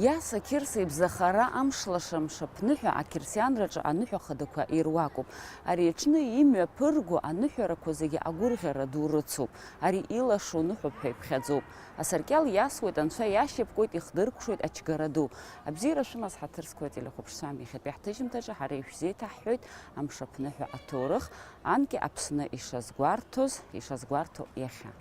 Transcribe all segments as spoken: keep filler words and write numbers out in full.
Иаса Қьырса ибзахара амш лаша Мшаԥныҳәа ақьырсианраҿы аныҳәа хадақәа ируакуп. Ари аҽны имҩаԥырго аныҳәарақәа зегьы агәырӷьара ду рыцуп. Ари илашо ныҳәоуп ҳәа иԥхьаӡоуп. Асаркьал иасуеит, анцәа иашьапкуеит, ихдыркәшоит ачгара ду. Абзиара шәымаз, ҳаҭыр зқәу ателехәаԥшцәа, иахьатәи ҳҭыжьымҭаҿы ҳара ишәзеиҭаҳҳәоит Амшаԥныҳәа аҭоурых, анкьа Аԥсны ишазгәарҭоз, ишазгәарҭо иахьа.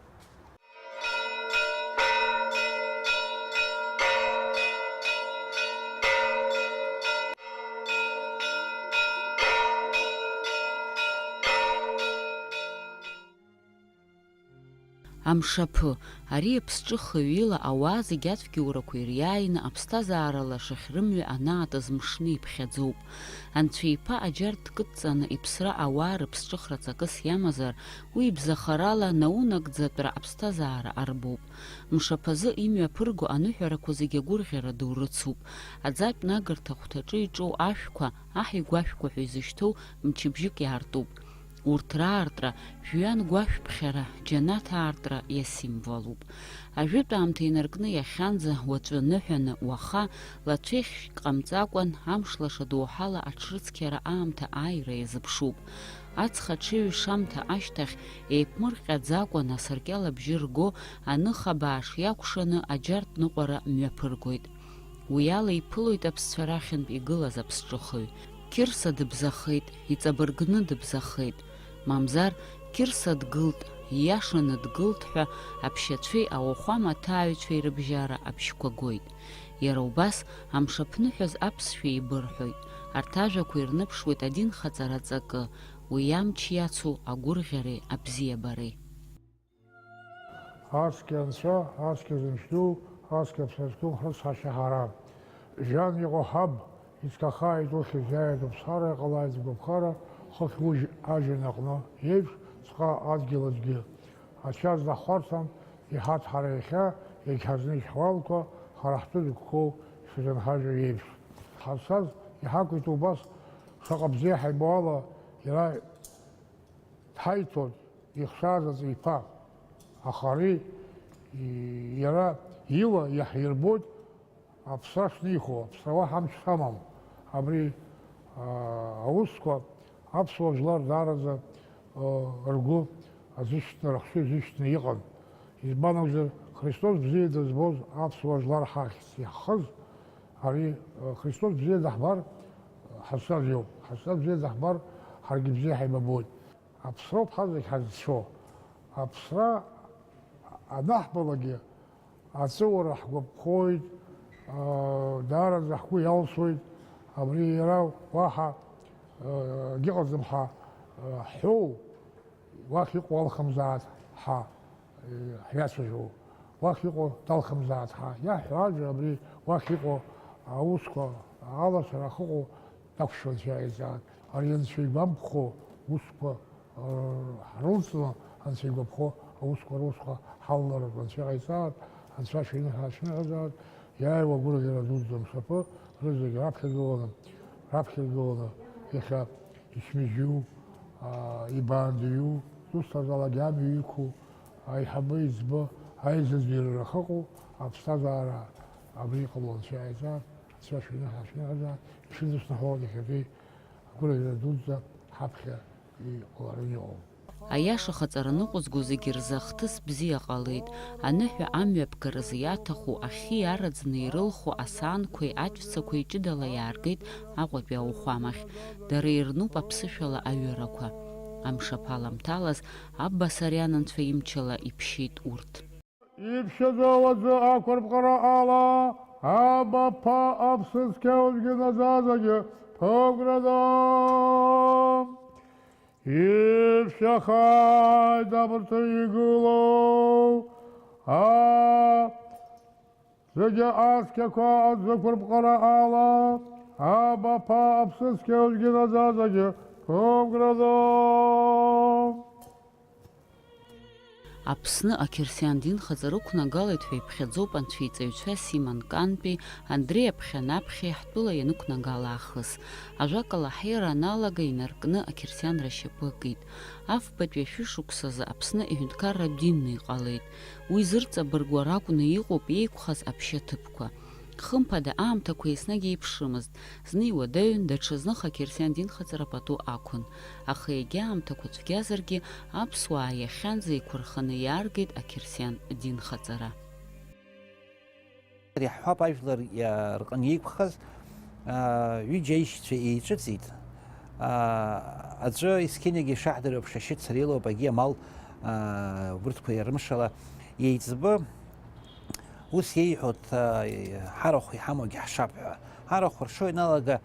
Амшаԥы, ари аԥсҿыхаҩ ила ауаа зегь ацәгьоурақәа ириааины аԥсҭазаара лашахь рымҩа анаатыз мшны иԥхьаӡоуп. Анцәа иԥа аџьар дкыдҵаны иԥсра ауаа рыԥсҿыхра ҵакыс иамазар, уи ибзахарала наунагӡатәра аԥсҭазаара арбоуп. Мшаԥазы имҩаԥырго аныҳәарақәа зегь агәырӷьара ду рыцуп. Аӡатә нагарҭа ахәҭаҿы иҿоу ашәқәа, аҳ игәашәқәа ҳәа изышьҭоу мчыбжьык иаартуп. Урҭ раартра, жәҩан гәашәԥхьара, џьанаҭ аартра иасимволуп. Ажәытә аамҭа инаркны иахьанӡа, уаҵәы ныҳәаны, уаха, лацәеихьшьк ҟамҵакәан, амш лаша доуҳала аҽрыцқьара аамҭа ааира иазыԥшуп. Аҵх аҽеиҩшамҭа ашьҭахь, еиԥмырҟьаӡакәан асаркьал абжьы рго, аныха бааш иакәшаны аџьартә ныҟәара мҩаԥыргоит. Уи ала иԥылоит аԥсцәа рахьынтә игылаз аԥсҿыхаҩ. Қьырса дыбзахеит, иҵабыргны дыбзахеит. Мамзар, Қьырса дгылт, ииашаны дгылт ҳәа аԥшьацәеи ауахәама аҭааҩцәеи рыбжьара абжьқәа гоит. Иара убас, амшаԥныҳәаз аԥсшәа еибырҳәоит. Арҭ ажәақәа ирныԥшуеит адинхаҵара аҵакы, уи амч иацу агәырӷьареи абзиабареи. Ацқьа анцәа, ацқьа зымч ду, ацқьа аԥсра зқәым ҳрыцҳашьа ҳара. Жәан иҟоу ҳаб, ицқьахааит ухьӡ, иааиуеит уԥсхара, иҟалааит згәаԥхара, хыхь ужь ажәҩан аҟны еиԥш, ҵҟа адгьыл аӡәгьы. Ачаз даҳхәарҭам, иҳаҭ ҳара иахьа, иагьҳазнеит ҳуалқәа, ҳара ҳтәы зықәкоу шәзынҳажәа еиԥш. Ҳазцаз иҳақәиҭу убас шаҟа бзиа ҳаибо ала, иара дҳаиҭоит ихшаз аҵеиԥа. Аха ари, и-, иара ила иаҳирбоит аԥсра шнихо, аԥсра уаҳа амч шамам. Абри, аа, аусқәа аԥсуа жәлар даараӡа, аа, ргәы азышьҭны, рыхшыҩ азышьҭны иҟан. Избан акәзар, Христос бзиа дызбоз аԥсуа жәлар ҳахьӡ иаҳхыз, ари, аа, Христос бзиа даҳбар, ҳазшаз иоуп. Ҳазшаз бзиа даҳбар, ҳаргьы бзиа ҳаибабоит. Аԥсроуп ҳазегь ҳазцәо. Аԥсра анаҳбалакгьы, аҵәыуара ҳгәаԥхоит, аа, даараӡа ҳгәы иалсуеит. Абри иара уаҳа, аа, акгьы ыҟаӡам ҳәа, аа, ҳҳәоу, уахь иҟоу алхымзааит ҳәа, ҳиацәажәо, уахь иҟоу далхымзааит ҳәа иаҳҳәо ажәа абри уахь иҟоу аусқәа алашара ахьыҟоу дақәшәо Анцәа иҟаиҵааит. Ари Анцәа игәамԥхо усқәа, р-, ҳрылҵны, Анцәа игәаԥхо аусқәа русқәа ҳалаларатә Анцәа иҟаиҵааит, Анцәа шәиныҳәа шәныҳәазааит, иааиуа агәырӷьара дуӡӡа мшаԥы рызегь раԥхьагыланы, раԥхьагыланы иахьа ичмазаҩу, аа, ибаандаҩу, дусҭазаалак амҩа иқәу, аиҳабы, иӡбы, аизыӡырҩра ахьыҟоу аԥсҭазаара абри иҟало Анцәа иҟаиҵааит, Анцәа шәиныҳәа шәныҳәазааит, ишәыдысныҳәалак иахьатәи агәырӷьара дуӡӡа ҳаԥхьа иҟалараны иҟоуп. Аиаша хаҵара ныҟәызго зегьы рзы ахҭыс бзиа ҟалеит. Аныҳәа амҩаԥгаразы иаҭаху, ахьы иараӡны ирылху асаанқәеи аҵәцақәеи ҷыдала иааргеит Аҟәатәи ауахәамахь. Дара ирнуп аԥсышәала аҩырақәа. Амшаԥы аламҭалаз, Абба Сариан анцәа имчала иԥшьеит урҭ. Иԥшьаӡоу аӡы ақәырԥҟара ала, Абаԥа аԥсыцқьа уажәгьы наӡаӡагьы ԥыгәрада. Иԥшьахааит абарҭ игылоу, а, зегьы ацқьақәа аӡы ақәырԥҟара ала, Абаԥа аԥсыцқьа уажәгьы наӡаӡагьы ԥыгәрада. Аԥсны ақьырсиан динхаҵара ықәнагалеит ҳәа иԥхьаӡоуп анцәа иҵаҩцәа Симон Кантәи, Андреи Аԥхьанаԥхьи ҳтәыла ианықәнагала аахыс. Ажәакала, ҳаира аналага инаркны ақьырсианра ашьапы акит. Афбатәи ашәышықәсазы Аԥсны иҳәынҭқарра динны иҟалеит. Уи зырҵабыргуа ракәны иҟоуп еиқәхаз аԥшьаҭыԥқәа. Хымԥада, аамҭақәа еснагь еиԥшымызт, зны иуадаҩын, даҽазных ақьырсиан динхаҵара пату ақәын. Аха егьа аамҭақәа цәгьазаргьы, аԥсуаа иахьанӡа еиқәырханы иааргеит ақьырсиан динхаҵара. Иаҳҳәап, ажәлар иа-, рҟны еиқәхаз, аа, ҩыџьа аишьцәа еиҿыҵит. Аа, аӡәы есқьынагьы ишаҳдыруа еиԥш ашьыцра илоуп, агьи амал, аа, убырҭқәа иарымшала. Еиҵбы ус иеиҳәоит, аа, ҳарахә иҳамоугьы ҳшап ҳәа. Ҳарахә ршо ианалага,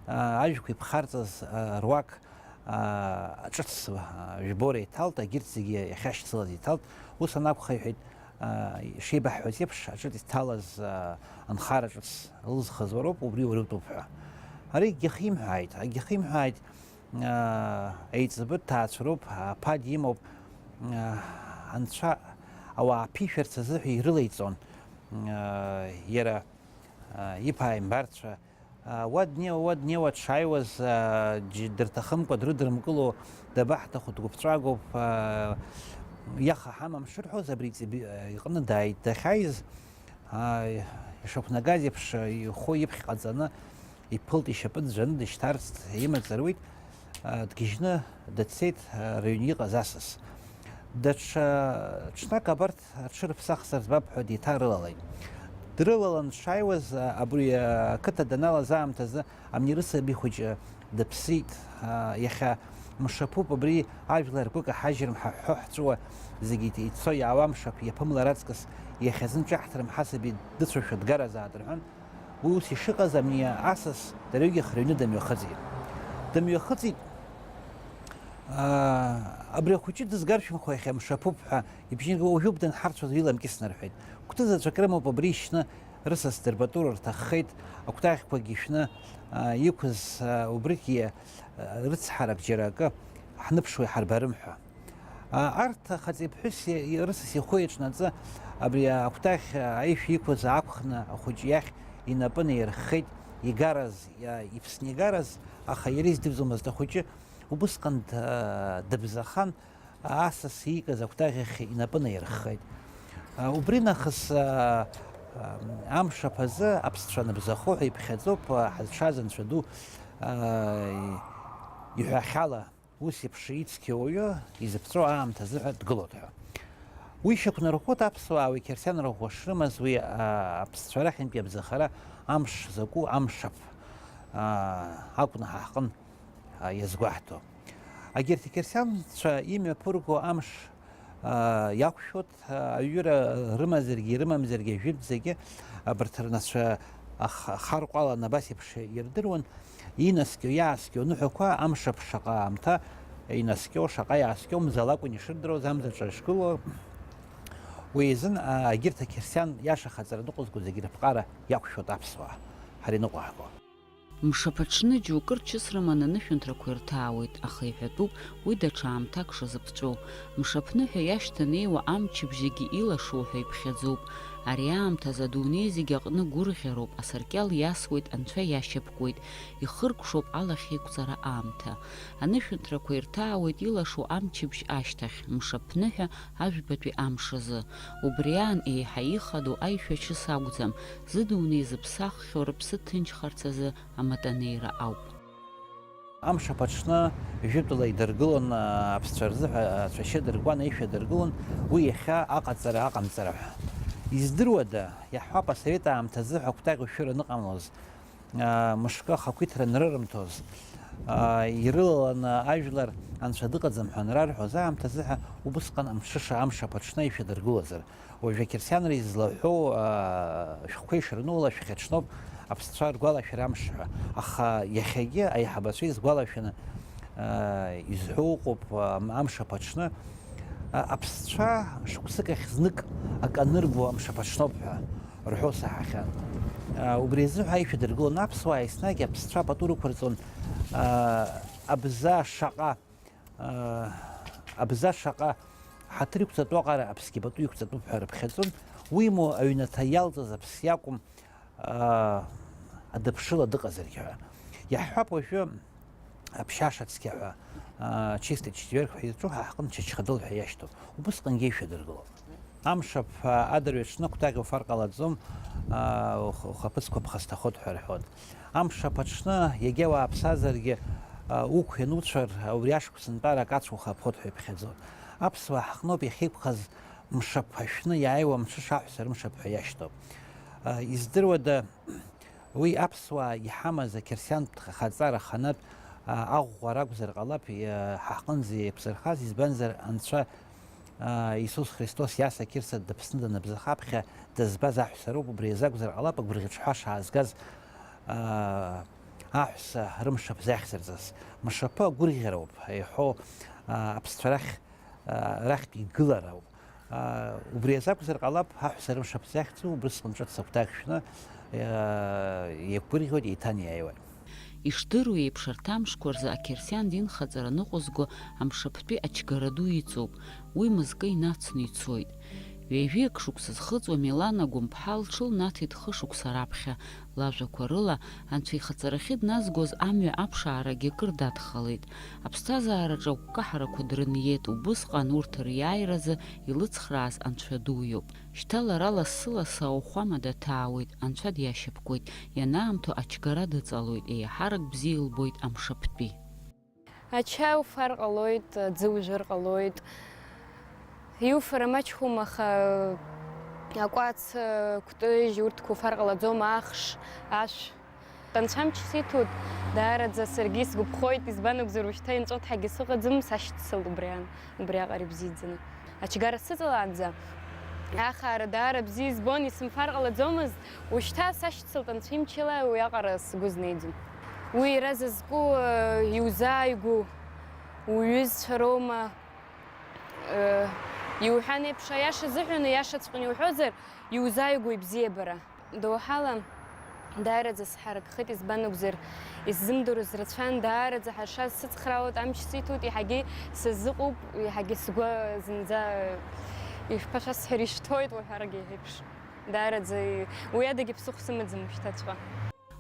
аа, ажәқәа иԥхарҵаз, аа, руак, аа, ҿыц, аа, жәбора иҭалт, агьырҭ зегьы иахьашьцылаз иҭалт. Ус анакәха, иҳәеит, аа, ишеибаҳҳәаз еиԥш, аҿыц иҭалаз, аа, анхара ҿыц лызхыз уароуп, убри уаҩытәуп ҳәа. Ари агьахимҳәааит, агьахимҳәааит, аа, еиҵбы дҭаацәароуп, аԥа димоуп, аа, анцәа ауаа ԥишәарц азыҳәа ирылеиҵон, аа, иара, аа, иԥааимбарцәа, Уа днеиуа, уа днеиуа дшааиуаз, џь-, дырҭахымкәа дрыдрымкыло дабаҳҭаху, дгәыԥҵәагоуп, иаха ҳамам шырҳәоз, абри иҵиб-, иҟны дааит. Дахьааиз, ишақәнагаз еиԥш, ихәы иԥхь ҟаҵаны иԥылт, ишьапы ӡәӡәаны дышьҭарҵт, имаҵ руит, дгьежьны дцеит, рыҩны иҟаз асас. Даҽа ҽнак абарҭ аҽырԥсахзар збап ҳәа деиҭарылалеит. Дрылалан дшааиуаз, абри ақыҭа даналаз аамҭазы Амнирыс абихәыҷы дыԥсит. Иахьа мшаԥуп, абри ажәлар ргәы каҳажьрым ҳәа ҳҳәо ҳҵәыуа зегьы ицо иаауа амшаԥ иаԥымлар аҵкыс иахьазын ҿаҳҭрым ҳасаби дыцәашәа дгаразаат рҳәан. Уи ус ишыҟаз, амни асас дырҩегьых рыҩны дымҩахыҵит. Дымҩахыҵит. Абри ахәыҷы дызгаршәымхо иахьа мшаԥуп ҳәа ибжьы уажәоуп данҳарцәаз, уиламкьысны рҳәеит. Гәҭы заҵәык рымоуп абри ишьны рысас дырбатәур рҭаххеит, акәтаӷьқәагьы шәны, аа, иқәыз, аа, убригьы, аа, рыцҳарак џьара акы ҳныԥшуа иҳарбарым ҳәа. Аа, арҭ ахаҵеиԥҳәыс иа-, рысас ихәы иаҿнаҵы абри акәтаӷь аишәа иқәыз аақәхны ахәыҷы иахь инапы наирххеит, игараз, иа-, иԥсны игараз, аха иара издырӡомызт ахәыҷы убысҟан д-, дыбзахан, асас иикыз акәтаӷь ахь инапы наирххеит. Убри нахыс, амш аԥазы аԥсцәа аныбзахо ҳәа иԥхьаӡоуп, ҳазшаз Анцәа ду иҳәахьала, ус еиԥш ицқьоу уаҩы изыԥҵәоу аамҭазы ҳәа дгылоит ҳәа. Уи шьақәнарӷәӷәоит аԥсуаа уи қьырсианра ӷәӷәа шрымаз, уи аԥсцәа рахьынтәи абзахара амш закәу амшаԥ акәны ҳа ҳҟын иазгәаҳҭо. Егьырҭ ақьырсианцәа имҩаԥырго амш иақәшәоит, аҩыра рымазаргьы ирымамзаргьы, ажәытәӡагьы абарҭ рнацәа ах-, харҟәалан абас еиԥш ирдыруан, инаскьо, иааскьо аныҳәақәа, амш аԥшаҟа аамҭа инаскьо, шаҟа иааскьо, мза лакәын ишырдыруаз, амзаҿа ишгылоу. Уи изын, а, егьырҭ ақьырсиан иаша хаҵара ныҟәызго зегьы рыԥҟара иақәшәоит аԥсуаа, ҳара иныҟәаҳго. Мшаԥаҽны џьоукы рчыс рыманы анышәынҭрақәа ирҭаауеит, аха иҳәатәуп уи даҽа аамҭак шазыԥҵәоу. Мшаԥныҳәа иашьҭанеиуа амчыбжьагьы илашоу ҳәа иԥхьаӡоуп. Ари аамҭазы адунеи зегь аҟны гәырӷьароуп, асаркьал иасуеит, анцәа иашьапкуеит, ихыркәшоуп алахьеиқәҵара аамҭа. Анышәынҭрақәа ирҭаауеит илашоу амчыбжь ашьҭахь, мшаԥныҳәа ажәбатәи амш азы. Убри аан еиҳа ихадоу аишәа чыс акәӡам, зыдунеи зыԥсаххьоу рыԥсы ҭынчхарц азы аматанеира ауп. Амш аԥаҽны жәытәла идыргылон, аԥсцәа рзыҳәа ацәашьы дыркуан, аишәа дыргылон, уи иахьа аҟаҵара аҟамҵара ҳәа. Издыруада, иаҳҳәап, асовет аамҭазы ҳәа акәтаӷь ушәыр аныҟамлоз, аа, мышкы ахақәиҭра анрырымҭоз, аа, ирылаланы ажәлар анцәа дыҟаӡам ҳәа анрарҳәоз аамҭазы ҳәа убысҟан амҽыша амш аԥаҽны ишәадыргылозар, уажәы ақьырсианра излаҳәоу, аа, шәҟәқәа ишырнула шәхьаҽноуп аԥсцәа ргәалашәара амш ҳәа. Аха иахьагьы аиҳабацәа изгәалашәаны, аа, изҳәо ыҟоуп, аа, амш аԥаҽны, аа, аԥсцәа шықәсык ахь знык акы анырбо амш аԥаҽноуп ҳәа рҳәо саҳахьан. Убри азыҳәа аишәа дыргылон аԥсуаа, еснагь аԥсцәа пату рықәырҵон, абза шаҟа, абза шаҟа ҳаҭыр иқәҵатәу аҟара аԥсгьы пату иқәҵатәуп ҳәа рыԥхьаӡон, уимоу аҩнаҭа иалҵыз аԥс иакәым, адыԥшыла дыҟазаргь ҳәа. Иаҳҳәап уажәы, аԥшьаша цқьа ҳәа, чистый четверг ҳәа ирҿу ҳа ҳҟны чачхадыл ҳәа иашьҭоуп. Убысҟангьы аишәа дыргылон. Амшаԥ адырҩаҽны акәтаӷь уфар ҟалаӡом, ухаԥыцқәа ԥхасҭахоит ҳәа рҳәоит. Амшаԥ аҽны, егьа уааԥсазаргьы, уқә иануцәар, убри ашықәсантәарак ацә ухаԥхоит ҳәа иԥхьаӡоит. Аԥсуаа ҳҟноуп иахьеиқәхаз мшаԥ ашәны иааиуа мҽыш аҳәса рымшаԥ ҳәа иашьҭоуп. Издыруада, уи аԥсуаа иҳамаз ақьырсиантә хаҵара ханатә аӷәӷәа ракәзар ҟалап ҳа ҳҟынӡа иеиқәзырхаз, избанзар, Анцәа Иисус Христос Иаса Қьырса дыԥсны даныбзахаԥхьа дызбаз аҳәса роуп, убри азы акәзар ҟалап агәырӷьаҿҳәа шаазгаз аҳәса рымшаԥ захьзырҵаз. Мшаԥы агәырӷьароуп, иҳәо аԥсцәа рахь, рахьтә игылароуп. Убри азы акәзар ҟалап аҳәса рымшаԥ захьӡу, убрысҟан ҿыц акәтаӷь шәны иақәгәырӷьоит, еиҭанеиааиуеит. Ишдыру еиԥш, арҭ амшқәа рзы ақьырсиан динхаҵара ныҟәызго амшаԥтәи ачгара ду иҵоуп, уи мызкы инацны ицоит. Ҩажәи акы шықәса зхыҵуа Милана Гәымԥҳа лҽылнаҭеит хышықәса раԥхьа, лажәақәа рыла, Анцәа ихаҵарахьы дназгоз амҩа аԥшаарагьы акыр дадхалеит. Аԥсҭазаараҿы агәкаҳарақәа дрыниеит, убысҟан урҭ риааиразы илыцхрааз Анцәа ду иоуп. Шьҭа лара лассы-лассы ауахәама даҭаауеит, Анцәа диашьапкуеит, ианаамҭоу ачгара дыҵалоит, еиҳарак бзиа илбоит амшаԥтәи. Ача уфар ҟалоит, аӡы ужәыр ҟалоит. Иуфара маҷхом, аха акәац, акәтыжь, урҭқәа уфар ҟалаӡом, ахш, ашә. Анцәа амч сиҭоит, даараӡа саргьы исгәаԥхоит, избан акәзар, ушьҭа инҵәоит ҳәагьы сыҟаӡам, сашьцылт убриан, убриаҟара ибзиаӡаны. Ачгара сыҵалаанӡа ахаара даара бзиа избон, исымфар ҟалаӡомызт, ушьҭа сашьцылт Анцәа имчала, уиаҟара сгәы знеиӡом. Уи иара зызку, э, иузааигәоу уҩызцәа роума, э, иуҳәан еиԥш, аиаша азыҳәан, аиашаҵәҟьаны иуҳәозар, иузааигәоу ибзиабара. Доуҳала даараӡа сҳаракхеит, избан акәзар, исзымдыруаз рацәан, даараӡа ҳашаз сыцхраауеит, амч сиҭоит, еиҳагьы сазыҟоуп, еиҳагьы сгәы зынӡа ишԥашәасҳәари, ишьҭоит уҳәаргьы еиҳа еиԥш. Даараӡа уи адагьы ԥсыхәа сымаӡам ушьҭаҵәҟьа.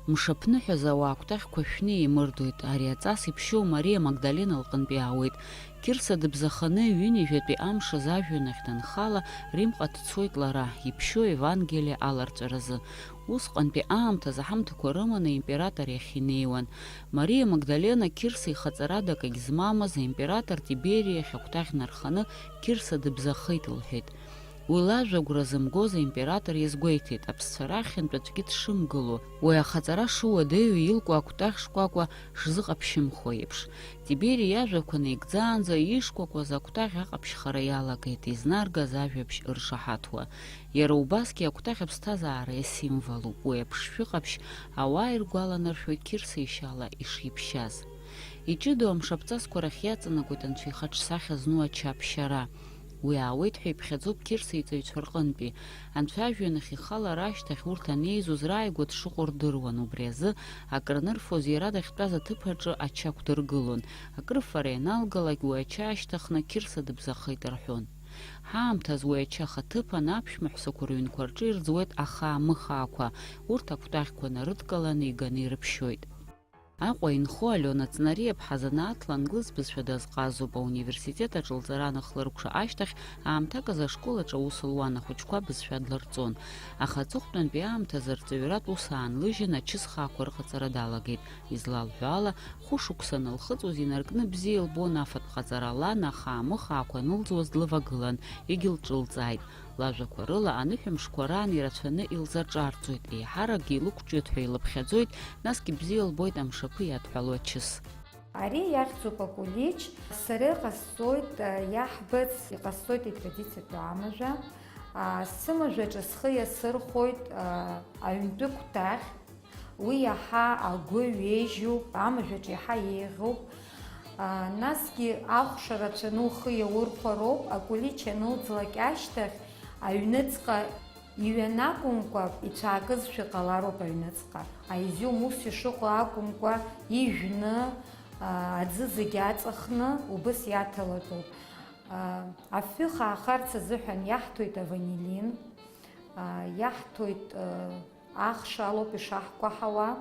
Мшаԥныҳәазы ауаа акәтаӷьқәа шәны еимырдоит, ари аҵас иԥшьоу Мариа Магдалена лҟынтә иаауеит. Қьырса дыбзаханы ҩынҩажәатәи амш азы ажәҩан ахь данхала, Римҟа дцоит лара, иԥшьоу Евангелие аларҵәаразы. Усҟантәи аамҭазы ҳамҭақәа рыманы аимператор иахь инеиуан. Мариа Магдалена Қьырса ихаҵарада акагь змамыз аимператор Тибери иахь акәтаӷь нарханы, Қьырса дыбзахеит лҳәеит. Уи лажәа агәра зымгоз аимператор иазгәеиҭеит, аԥсцәа рахьынтә аӡәгьы дшымгыло, уи ахаҵара шуадаҩу илку акәтаӷь шкәакәа шзыҟаԥшьымхо еиԥш. Тибери иажәақәа наигӡаанӡа ишкәакәаз акәтаӷь аҟаԥшьхара иалагеит, изнаргаз ажәабжь ыршаҳаҭуа. Иара убасгьы акәтаӷь аԥсҭазаара исимволуп, уи аԥшшәы ҟаԥшь ауаа иргәаланаршәоит Қьырса ишьала ишиԥшьаз. Иҷыдоу амшаԥҵасқәа рахь иаҵанакуеит Анцәа ихаҿсахьа зну ачаԥшьара. Уи аауеит ҳәа иԥхьаӡоуп Қьырса иҵаҩцәа рҟынтәи. Анцәа ажәҩан ахь ихалара ашьҭахь урҭ анеизоз рааигәа дшыҟоу рдыруан, убри азы акры анырфоз иара дахьтәаз аҭыԥ аҿы ача қәдыргылон, акрыфара ианалгалак уи ача аашьҭыхны Қьырса дыбзахеит рҳәон. Ҳаамҭаз уи ача ахаҭыԥан аԥшәмаҳәсақәа рыҩнқәа рҿы ирӡуеит ахаа-мыхаақәа, урҭ акәтаӷьқәа нарыдкыланы иганы ирыԥшьоит. Аҟәа инхо Алиона Ҵнариаԥҳа занааҭла англыз бызшәа дазҟазоуп, ауниверситет аҿы лҵара анахлыркәша ашьҭахь, аамҭак азы ашкол аҿы аус луан, ахәыҷқәа абызшәа длырҵон. Аха аҵыхәтәантәи аамҭазы арҵаҩратә ус аанлыжьын, ачысхаақәа рыҟаҵара далагеит. Излалҳәо ала, хәышықәса анылхыҵуаз инаркны бзиа илбон афатә ҟаҵара, лан ахаа-мыхаақәа анылӡуаз длывагылан, егьылҿы лҵааит. Лажәақәа рыла, аныҳәамшқәа раан ирацәаны илзаҿарҵоит, еиҳаракгьы илықәҿиоит ҳәа илыԥхьаӡоит, насгьы бзиа илбоит амшаԥы иадҳәалоу ачыс. Ари иахьӡуп акәылиҷ. Сара иҟасҵоит, а, иаҳбац, иҟасҵоит итрадициатәу амажәа. А, сымажәаҿы схы иасырхәоит, а, аҩнтәы кәтаӷь. Уи иаҳа агәы ҩежьуп, амажәаҿ иаҳа еиӷьуп. А, насгьы ахәша рацәаны ухы иаурхәароуп, акәылиҷ анылҵлак ашьҭахь аҩныҵҟа иҩанакәымкәа, ицәаакызшәа ҟалароуп аҩныҵҟа. Аизиум ус ишыҟоу акәымкәа, ижәны, а, аӡы зегьы аҵахны убыс иаҭалатәуп. А, афҩы хаахарц азыҳәан иаҳҭоит аванилин, а, иаҳҭоит, а, Ахш алоуп ишаҳкәаҳауа.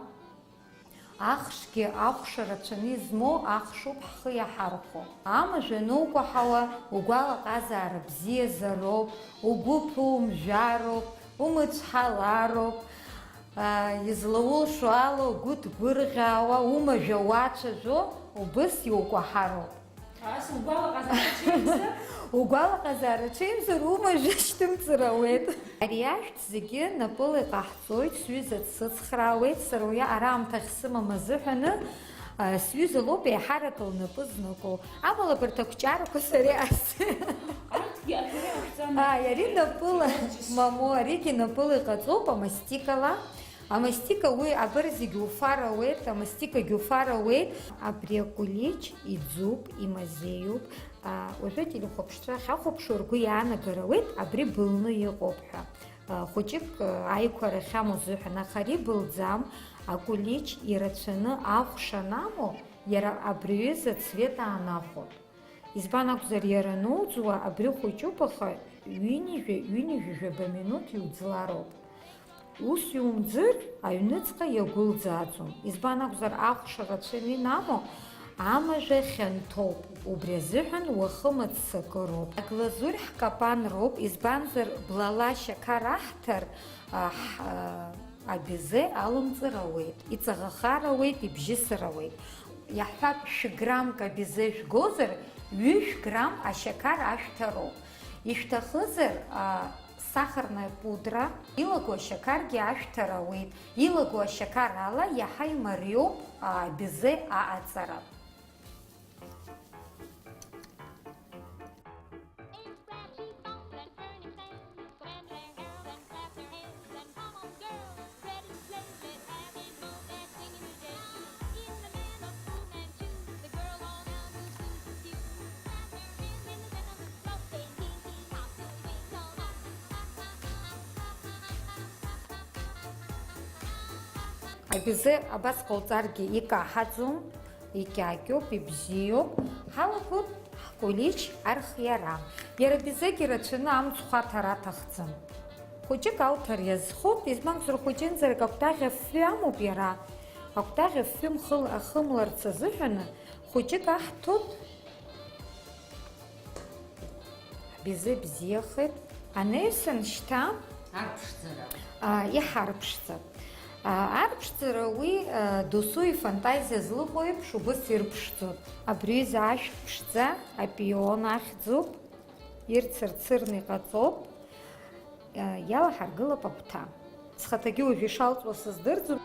Ахшгьы ахәша рацәаны измоу ахшоуп ҳхы иаҳархәо. Амажә анукәаҳауа, угәалаҟазаара бзиазароуп, угәы ԥумжәароуп, умыцәҳалароуп, аа, излаулшо ала угәы ҭгәырӷьаауа, умажәа уацәажәо, убыс иукәаҳароуп. Ас угәалаҟазаара ҽеимзар? Угәалаҟазаара ҽеимзар, умажәа шьҭымҵыр ауеит. Ари ашәҭ зегьы напыла иҟаҳҵоит, сҩыза дсыцхраауеит, сара уи ара аамҭахь сымам азыҳәаны, а, сҩыза лоуп еиҳарак лнапы зныкоу. Амала абарҭ ақәҿиарақәа сара иаасҭ. Арҭгьы ашәара иаҳәшьӡам. Ааи, ари напыла, мамоу, аригьы напыла иҟаҵоуп, амастикала. Амастика уи абар зегьы уфар ауеит, амастикагьы уфар ауеит. Абри акәылиџь иӡуп, имазеиуп. А, уажәы ателехәаԥшцәа ахьахәаԥшуа ргәы иаанагар ауеит, абри былны иҟоуп ҳәа. А, хәыҷык, а, аиқәара ахьамоу азыҳәан, аха ари былӡам, акәылиџь ирацәаны ахә шанамоу, иара абри аҩыза ацвет аанахәоит. Избан акәзар, иара ануӡуа абри хәыҷуп, аха ҩынҩажәа, ҩынҩажәижәаба минуҭ иуӡлароуп. Ус иумӡыр, аҩныҵҟа иагәылӡааӡом. Избан акәзар, ахәша рацәаны инамоу амажәа хьанҭоуп. Убри азыҳәан уахы мыццакыроуп. Аглазурь ҳкапан роуп, избанзар, блала ашьақар аҳҭар, а, ҳ-, а, абизе алымҵыр ауеит, иҵаӷахар ауеит, ибжьысыр ауеит. Иаҳҳәап, шәграммк абизе шәгозар, ҩышә грамм ашьақар ашәҭароуп. Ишәҭахызар, а, сахарная пудра, илаго ашьақаргьы ашәҭар ауеит. Илаго ашьақар ала иаҳа имариоуп, а, абизе аҟаҵара. Абизе абас ҟауҵаргьы икаҳаӡом, икьакьоуп, ибзиоуп. Ҳалагоит ҳкәылиџь архиара. Иара абизегьы рацәаны амцхә аҭара аҭахӡам. Хәыҷык алҭар иазхоит, избанзар, хәыҷынӡарак акәтаӷь афҩы амоуп иара. Акәтаӷь афҩы мхыл-, ахымларц азыҳәаны хәыҷык аҳҭоит. Абизе бзиахеит. Анаҩсан шьҭа арԥшӡара. А, иҳарԥшӡап. А, арԥшӡара уи, а, досу ифантазиа злыҟоу еиԥш убыс ирԥшӡоит. Абри аҩыза ашәҭ ԥшӡа, апион ахьӡуп, ирцырцырны иҟаҵоуп, а, иалаҳаргылап агәҭа. Схаҭагьы уажә ишалҵуа сыздырӡом.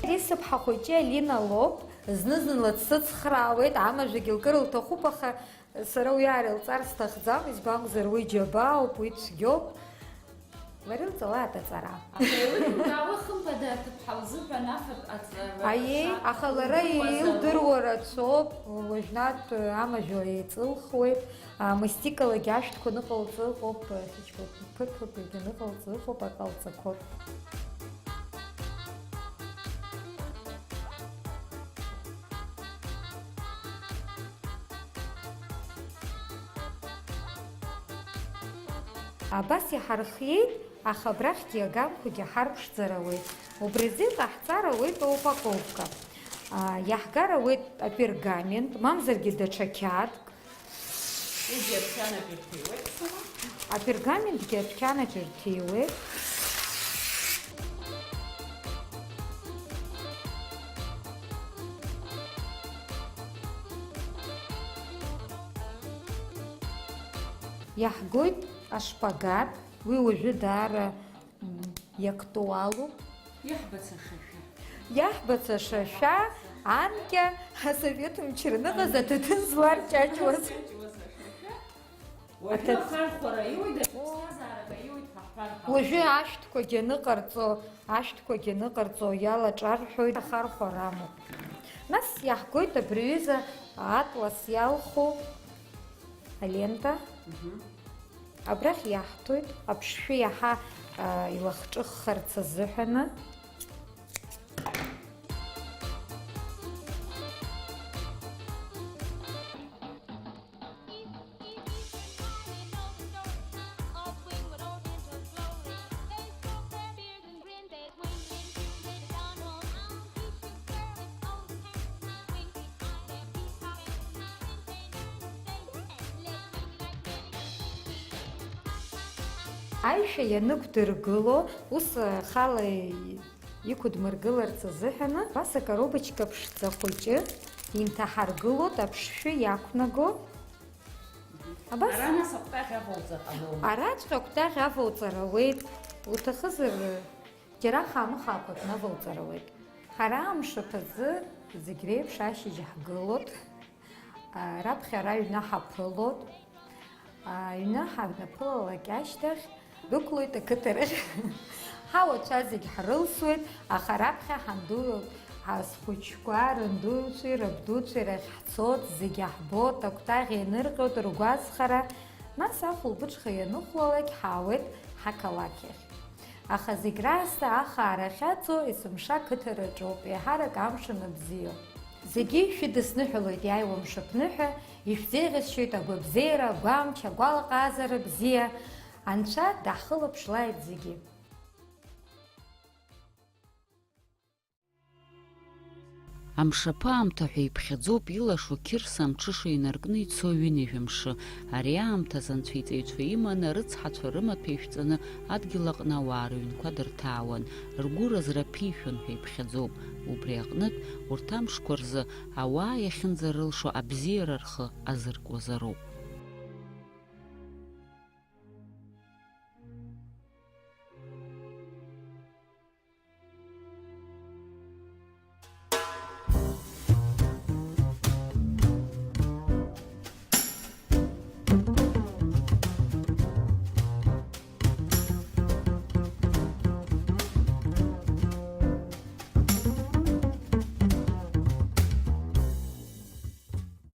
Ари сыԥҳа хәыҷы Алина лоуп, зны-зынла дсыцхраауеит, амажәагьы лкыр лҭахуп, аха сара уи аарылҵар сҭахӡам, избан акәзар, уи џьабаауп, уи цәгьоуп. Лара илҵалааит аҵара. Аха еилыркаауа, хымԥада, аҭыԥҳа лзыҳәан афатә ҟаҵара. Аиеи, аха лара илдыруа рацәоуп, уажәнатә амажәа еиҵылхуеит, а, мастикалагьы ашәҭқәа ныҟалҵо ыҟоуп, хьыҷқәак ԥыҭлакгьы ныҟалҵо ыҟоуп, аҟалҵақәоуп. Абас иҳархиеит, аха абрахьгьы аганқәагьы ҳарԥшӡар ауеит. Убри азы иҟаҳҵар ауеит аупаковка. А, иаҳгар ауеит апергамент, мамзаргьы даҽа қьаадк. Уигьы адәқьанаҿ ирҭиуеит, сара. Апергаментгьы адәқьанаҿ ирҭиуеит. Иаҳгоит ашпагат, уи уажәы даара, м, иактуалуп. Иаҳбац ашашәа. Иаҳбац ашашәа, анкьа, асовет мчра ныҟаз аҭаҭын зларҷаҷуаз. Уажәы аҭаҭ- ахархәара иоуеит, даҽа ԥсҭазаарак аиуеит ҳәа ҳҳәар ҳауеит. Уажәы ашәҭқәагьы аныҟарҵо, ашәҭқәагьы аныҟарҵо иалаҿарҳәоит, ахархәара амоуп. Нас иаҳгоит абри аҩыза атлас иалху алента. Мгм. Абрахь иаҳҭоит аԥшшәы иаҳа, а, илахҿыххарц азыҳәаны. Аишәа ианықәдыргыло, ус, ахала иқәыдмыргыларц азыҳәаны, абас акоробочка ԥшӡа хәыҷы инҭаҳаргылоит аԥшшәы иақәнаго. Абас. Ара нас акәтаӷь авауҵар ҟалома? Араҵәҟьа акәтаӷь авауҵар ауеит, уҭахызар, џьара хаамыхаақәак навауҵар ауеит. Ҳара амшаԥазы зегь реиԥш ашьыжь ҳгылоит. А, раԥхьа ара аҩны ҳаԥылоит. Аҩны ҳанаԥылалак ашьҭахь, дәықәлоит ақыҭарахь. Ҳауацәа зегь ҳрылсуеит, аха раԥхьа ҳандуиоуп, ҳа-, схәыҷқәа рындуцәеи рабдуцәеи рахь ҳцоит, зегь аҳбоит, акәтаӷь ианырҟьоит ргәазхара, нас ахәылбыҽха ианыхәлалак ҳаауеит ҳақалақь ахь. Аха зегь раасҭа ахаара ахьаҵоу есымша ақыҭараҿоуп, еиҳарак амш аныбзиоу. Зегьы шәыдысныҳәалоит иааиуа мшаԥныҳәа, ишәзеиӷьасшьоит агәабзиара, агәамч, агәалаҟазара бзиа. Анцәа даҳхылаԥшлааит зегьы. Амшаԥы аамҭа ҳәа иԥхьаӡоуп, илашо қьырса амҽыша инаркны ицо ҩынҩажәа мшы. Ари аамҭазы анцәа иҵаҩцәа иманы, арыцҳацәа рымаҭәа ишәҵаны, адгьыл аҟны ауаа рыҩнқәа дырҭаауан, ргәы разраԥишәон ҳәа иԥхьаӡоуп. Убри аҟнытә, урҭ амшқәа рзы ауаа иахьынӡарылшо абзиара рхы азыркуазароуп.